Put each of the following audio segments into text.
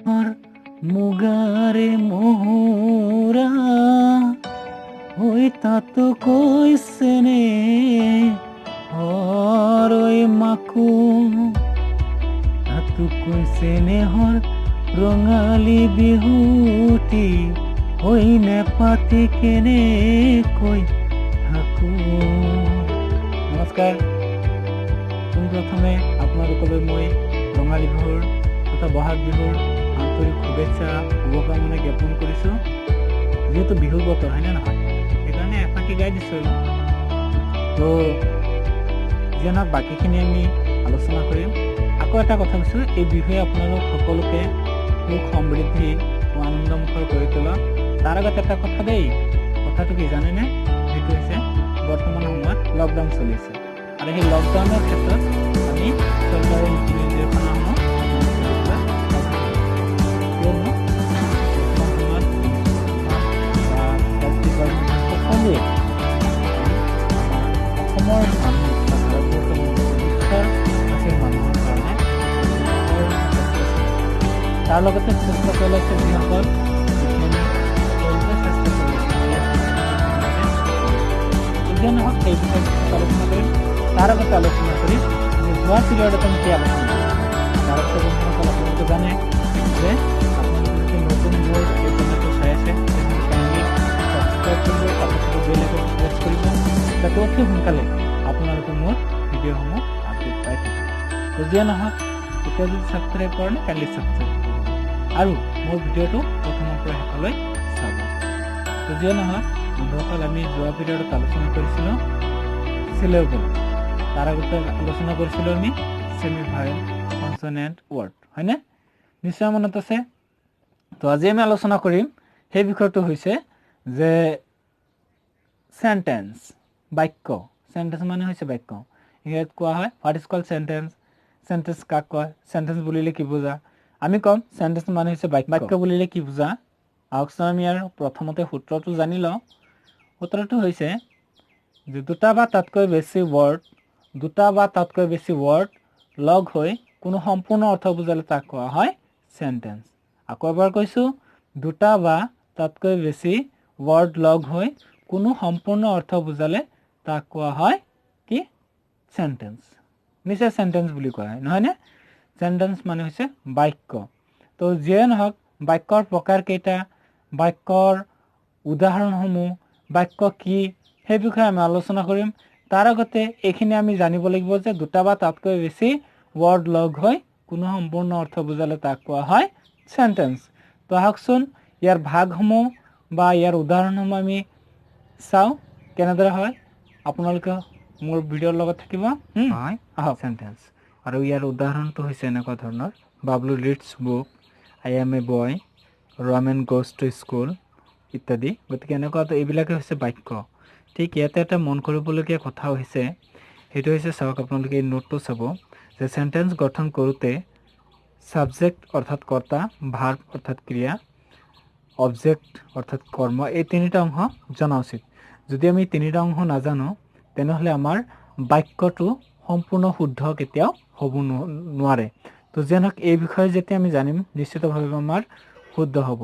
মুগাৰে মহুৰা ঐ তাতো কৈছেনে হৰৈ মাকো তাতো কৈছেনে হৰ ৰঙালী বিহুটি ঐ নেপাতি কেনেকৈ থাকো। নমস্কাৰ, পোনপ্ৰথমে আপোনালোকলৈ মই ৰঙালী বিহুৰ তথা বহাগ বিহুৰ আন্তৰিক শুভেচ্ছা শুভকামনা জ্ঞাপন কৰিছোঁ। যিহেতু বিহুৰ বতৰ, হয়নে নহয়, সেইকাৰণে এফাঁকি গাই দিছোঁ। আৰু তো যিয়ে নহওক, বাকীখিনি আমি আলোচনা কৰিম। আকৌ এটা কথা কৈছোঁ, এই বিহুৱে আপোনালোক সকলোকে সুখ সমৃদ্ধি আনন্দমুখৰ কৰি তোলক। তাৰ আগত এটা কথা দেই, কথাটো কি জানেনে? সেইটো হৈছে বৰ্তমান সময়ত লকডাউন চলি আছে আৰু সেই লকডাউনৰ ক্ষেত্ৰত আমি চৰকাৰৰ নীতি নিৰ্দেশনাসমূহ মানি চলিবলৈ বাধ্য। কিয়নো বৰ্তমান সময়ত বা হেল্থ ডিপাৰ্টমেণ্টৰ সকলোৱে আমাৰ অসমৰ মানুহ বা ভাৰতবৰ্ষৰ মানুহ, বিশ্বৰ মানুহৰ কাৰণে তাৰ লগতে চেষ্টা চলাইছে যিসকল বিজ্ঞানী, তেওঁলোকে চেষ্টা চলাইছে। যিয়ে নহওক, সেই বিষয়ে পিছত আলোচনা কৰিম। তাৰ আগতে আলোচনা কৰিম যে যোৱা পিৰিয়ডত আমি কি আলোচনা কৰিম। তাৰ আগতে বন্ধুসকল, আপোনালোকে জানে যে আপোনালোকে যদি নতুন মোৰ এই চেনেলটো চাই আছে, তেনেহ'লে কাইণ্ডলি ছাবস্ক্ৰাইব কৰিব, কাষত থকা বেল আইকনটো প্ৰেছ কৰিব, যাতে অতি সোনকালে আপোনালোকে মোৰ ভিডিঅ'সমূহ আপডেট পাই থাকে। তো যিয়ে নহওক, এতিয়া যদি ছাবস্ক্ৰাইব কৰে নাই, কাইণ্ডলি ছাবস্ক্ৰাইব কৰিব আৰু মোৰ ভিডিঅ'টো প্ৰথমৰ পৰা শেষলৈ চাব। তো যিয়ে নহওক বন্ধুসকল, আমি যোৱা পিৰিয়ডত আলোচনা কৰিছিলোঁ চিলেবল, তাৰ আগতে আলোচনা কৰিছিলোঁ আমি ছেমি ভায়েল, কনচনেণ্ট ৱৰ্ড, হয়নে? নিশ্চয় মনত আছে। তো আজি আমি আলোচনা কৰিম সেই বিষয়টো হৈছে যে চেণ্টেন্স, বাক্য। চেণ্টেন্স মানে হৈছে বাক্য। ইংৰাজীত কোৱা হয় what is call sentence. Sentence কাক কয়? চেণ্টেন্স বুলিলে কি বুজা? আমি ক'ম চেণ্টেন্স মানে হৈছে বাক্য। বাক্য বুলিলে কি বুজা? আহকচোন আমি ইয়াৰ প্ৰথমতে সূত্ৰটো জানি লওঁ। সূত্ৰটো হৈছে যে দুটা বা তাতকৈ বেছি ৱৰ্ড, দুটা বা তাতকৈ বেছি ৱৰ্ড লগ হৈ কোনো সম্পূৰ্ণ অৰ্থ বুজালে তাক কোৱা হয় চেণ্টেন্স। আকৌ এবাৰ কৈছোঁ, দুটা বা তাতকৈ বেছি ৱৰ্ড লগ হৈ কোনো সম্পূৰ্ণ অৰ্থ বুজালে তাক কোৱা হয় কি? চেণ্টেন্স। নিশ্চয় চেণ্টেন্স বুলি কোৱা হয়, নহয়নে? চেণ্টেন্স মানে হৈছে বাক্য। তো যিয়ে নহওক, বাক্যৰ প্ৰকাৰ কেইটা, বাক্যৰ উদাহৰণসমূহ, বাক্য কি, সেই বিষয়ে আমি আলোচনা কৰিম। তাৰ আগতে এইখিনি আমি জানিব লাগিব যে দুটা বা তাতকৈ বেছি ৱৰ্ড লগ হৈ কোনো সম্পূৰ্ণ অৰ্থ বুজালে তাক কোৱা হয় চেণ্টেন্স। তো আহকচোন ইয়াৰ ভাগসমূহ বা ইয়াৰ উদাহৰণসমূহ আমি চাওঁ কেনেদৰে হয়। আপোনালোকে মোৰ ভিডিঅ'ৰ লগত থাকিব। হয়, আহক। চেণ্টেন্স আৰু ইয়াৰ উদাহৰণটো হৈছে এনেকুৱা ধৰণৰ: Bablu reads book, I am a boy, Ramen goes to school ইত্যাদি। গতিকে এনেকুৱা এইবিলাকে হৈছে বাক্য। ঠিক ইয়াতে এটা মন কৰিবলগীয়া কথা হৈছে, সেইটো হৈছে, চাওক আপোনালোকে এই নোটটো চাব যে চেণ্টেন্স গঠন কৰোঁতে ছাবজেক্ট অৰ্থাৎ কৰ্তা, ভাৰ্ব অৰ্থাৎ ক্ৰিয়া, অবজেক্ট অৰ্থাৎ কৰ্ম, এই তিনিটা অংশ জনা উচিত। যদি আমি তিনিটা অংশ নাজানো, তেনেহ'লে আমাৰ বাক্যটো সম্পূৰ্ণ শুদ্ধ কেতিয়াও হ'ব নোৱাৰে। তো যিয়ে নহওক, এই বিষয়ে যেতিয়া আমি জানিম, নিশ্চিতভাৱে আমাৰ শুদ্ধ হ'ব।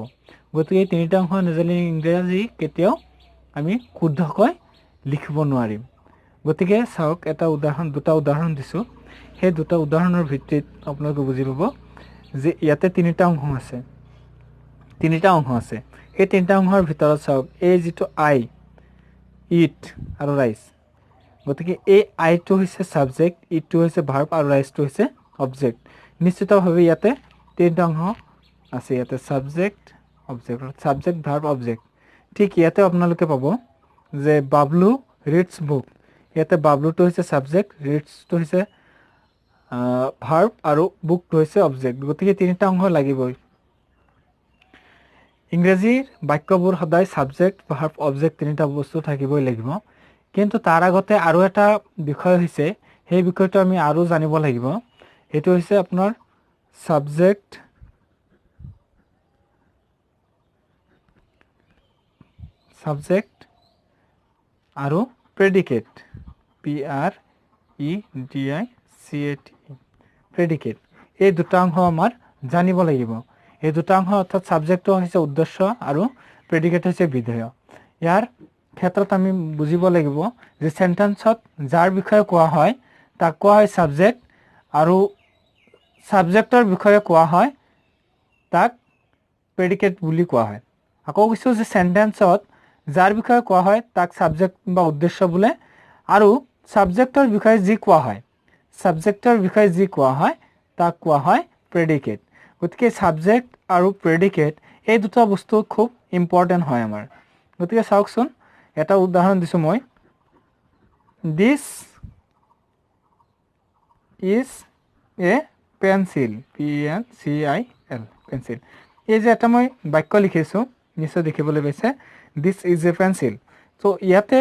গতিকে এই তিনিটা অংশ নাজানিলে ইংৰাজী কেতিয়াও আমি শুদ্ধকৈ লিখিব নোৱাৰিম। গতিকে চাওক, এটা উদাহৰণ, দুটা উদাহৰণ দিছোঁ। সেই দুটা উদাহৰণৰ ভিত্তিত আপোনালোকে বুজি পাব যে ইয়াতে তিনিটা অংশ আছে, তিনিটা অংশ আছে। সেই তিনিটা অংশৰ ভিতৰত চাওক, এই যিটো আই, it আৰু ৰাইচ। গতিকে এই আইটো হৈছে ছাবজেক্ট, ইটটো হৈছে ভাৰ্ব আৰু ৰাইচটো হৈছে অবজেক্ট। নিশ্চিতভাৱে ইয়াতে তিনিটা অংশ আছে, ইয়াতে subject, object, subject, verb, object. ঠিক ইয়াতে আপোনালোকে পাব যে বাবলু ৰিডছ বুক। ইয়াতে বাবলুটো হৈছে ছাবজেক্ট, ৰিডছটো হৈছে ভাৰ্ব আৰু বুকটো হৈছে অবজেক্ট। গতিকে তিনিটা অংশ লাগিবই। ইংৰাজীৰ বাক্যবোৰ সদায় ছাবজেক্ট, ভাৰ্ব, অবজেক্ট তিনিটা বস্তু থাকিবই লাগিব। কিন্তু তাৰ আগতে আৰু এটা বিষয় হৈছে, সেই বিষয়টো আমি আৰু জানিব লাগিব। সেইটো হৈছে আপোনাৰ ছাবজেক্ট, ছাবজেক্ট আৰু predicate, P R E D I C A T, predicate. এই দুটা অংশ আমাৰ জানিব লাগিব। এই দুটা অংশ অৰ্থাৎ ছাবজেক্টটো হৈছে উদ্দেশ্য আৰু প্ৰেডিকেট হৈছে বিধেয়। ইয়াৰ ক্ষেত্ৰত আমি বুজিব লাগিব যে চেণ্টেন্সত যাৰ বিষয়ে কোৱা হয় তাক কোৱা হয় ছাবজেক্ট, আৰু ছাবজেক্টৰ বিষয়ে কোৱা হয় তাক প্ৰেডিকেট বুলি কোৱা হয়। আকৌ কৈছোঁ যে চেণ্টেন্সত যাৰ বিষয়ে কোৱা হয় তাক ছাবজেক্ট বা উদ্দেশ্য বোলে, আৰু ছাবজেক্টৰ বিষয়ে যি কোৱা হয়, ছাবজেক্টৰ বিষয়ে যি কোৱা হয় তাক কোৱা হয় প্ৰেডিকেট। গতিকে ছাবজেক্ট আৰু প্ৰেডিকেট এই দুটা বস্তু খুব ইম্পৰ্টেণ্ট হয় আমাৰ। গতিকে চাওকচোন, এটা উদাহৰণ দিছোঁ মই, This is a pencil, P N C I L, pencil. এই যে এটা মই বাক্য লিখিছোঁ, নিশ্চয় দেখিবলৈ পাইছে, This is a pencil. ত' ইয়াতে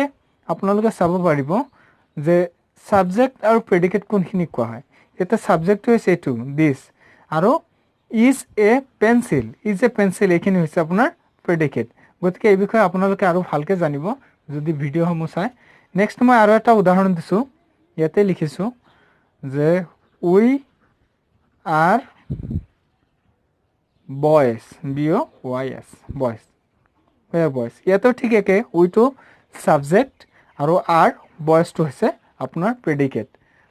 আপোনালোকে চাব পাৰিব যে ছাবজেক্ট আৰু প্ৰেডিকেট কোনখিনি কোৱা হয়। এতিয়া ছাবজেক্টটো হৈছে এইটো দিছ, আৰু is a pencil, is a pencil এইখিনি হৈছে আপোনাৰ প্ৰেডিকেট। গতিকে এই বিষয়ে আপোনালোকে আৰু ভালকৈ জানিব যদি ভিডিঅ'সমূহ চায়। নেক্সট মই আৰু এটা উদাহৰণ দিছোঁ, ইয়াতে লিখিছোঁ যে we are boys, B O Y S, boys, we are boys. ইয়াতেও ঠিক একে, উইটো ছাবজেক্ট আৰু আৰ বয়জটো হৈছে আপোনাৰ প্ৰেডিকেট।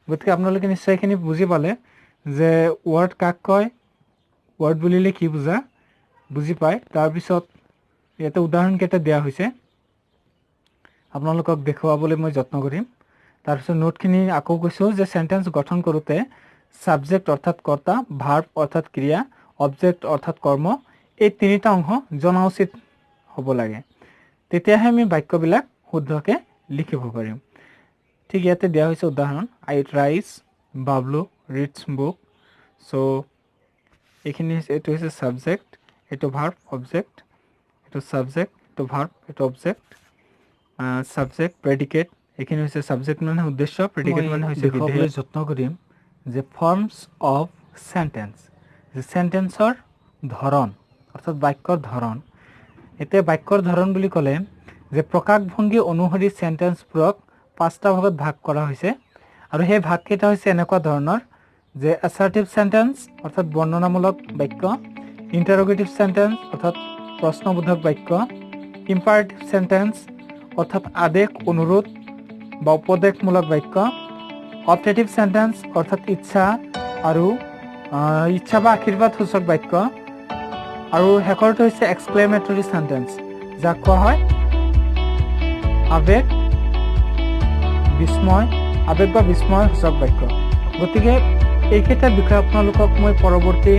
গতিকে আপোনালোকে নিশ্চয় এইখিনি বুজি পালে যে ৱৰ্ড কাক কয়, ৱৰ্ড বুলিলে কি বুজা, বুজি পায়। তাৰপিছত ইয়াতে উদাহৰণকেইটা দিয়া হৈছে, আপোনালোকক দেখুৱাবলৈ মই যত্ন কৰিম। তাৰপিছত নোটখিনি আকৌ কৈছোঁ যে চেণ্টেন্স গঠন কৰোঁতে ছাবজেক্ট অৰ্থাৎ কৰ্তা, ভাৰ্ব অৰ্থাৎ ক্ৰিয়া, অবজেক্ট অৰ্থাৎ কৰ্ম, এই তিনিটা অংশ জনা উচিত হ'ব লাগে, তেতিয়াহে আমি বাক্যবিলাক শুদ্ধকৈ লিখিব পাৰিম। ঠিক ইয়াতে দিয়া হৈছে উদাহৰণ, I eat rice, Bablu reads book. So এইখিনি হৈছে, এইটো হৈছে ছাবজেক্ট, এইটো ভাৰ্ব, অবজেক্ট, এইটো ছাবজেক্ট, এইটো ভাৰ্ব, এইটো অবজেক্ট, ছাবজেক্ট, প্ৰেডিকেট। এইখিনি হৈছে ছাবজেক্ট মানে উদ্দেশ্য, প্ৰেডিকেট মানে হৈছে দেখুৱাবলৈ যত্ন কৰিম যে ফৰ্মছ অফ চেণ্টেন্স, যে চেণ্টেন্সৰ ধৰণ অৰ্থাৎ বাক্যৰ ধৰণ। এতিয়া বাক্যৰ ধৰণ বুলি ক'লে যে প্ৰকাশভংগী অনুসৰি চেণ্টেন্সবোৰক পাঁচটা ভাগত ভাগ কৰা হৈছে, আৰু সেই ভাগকেইটা হৈছে এনেকুৱা ধৰণৰ যে এছাৰ্টিভ চেণ্টেন্স অৰ্থাৎ বৰ্ণনামূলক বাক্য, ইণ্টাৰগেটিভ চেণ্টেন্স অৰ্থাৎ প্ৰশ্নবোধক বাক্য, ইম্পাৰেটিভ চেণ্টেন্স অৰ্থাৎ আদেশ, অনুৰোধ বা উপদেশমূলক বাক্য, অপটেটিভ চেণ্টেন্স অৰ্থাৎ ইচ্ছা আৰু ইচ্ছা বা আশীৰ্বাদ সূচক বাক্য, আৰু শেষৰটো হৈছে এক্সক্লেমেটৰী চেণ্টেন্স, যাক কোৱা হয় আৱেগ বিস্ময়, আৱেগ বা বিস্ময় সূচক বাক্য। গতিকে এইকেইটা বিষয়ে আপোনালোকক মই পৰৱৰ্তী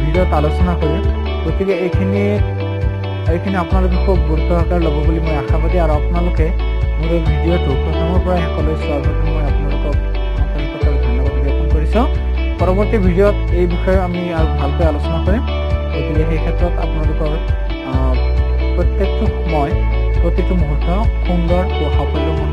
ভিডিঅ'ত আলোচনা কৰিম। গতিকে এইখিনি আপোনালোকে খুব গুৰুত্ব সহকাৰে ল'ব বুলি মই আশাবাদী, আৰু আপোনালোকে মোৰ এই ভিডিঅ'টো প্ৰথমৰ পৰা শেষলৈ চোৱাৰ বাবে মই আপোনালোকক আন্তৰিকতাৰে ধন্যবাদ জ্ঞাপন কৰিছোঁ। পৰৱৰ্তী ভিডিঅ'ত এই বিষয়ে আমি আৰু ভালকৈ আলোচনা কৰিম। গতিকে সেই ক্ষেত্ৰত আপোনালোকৰ প্ৰত্যেকটো সময়, প্ৰতিটো মুহূৰ্ত সুন্দৰ ও সাফল্যমণ্ডিত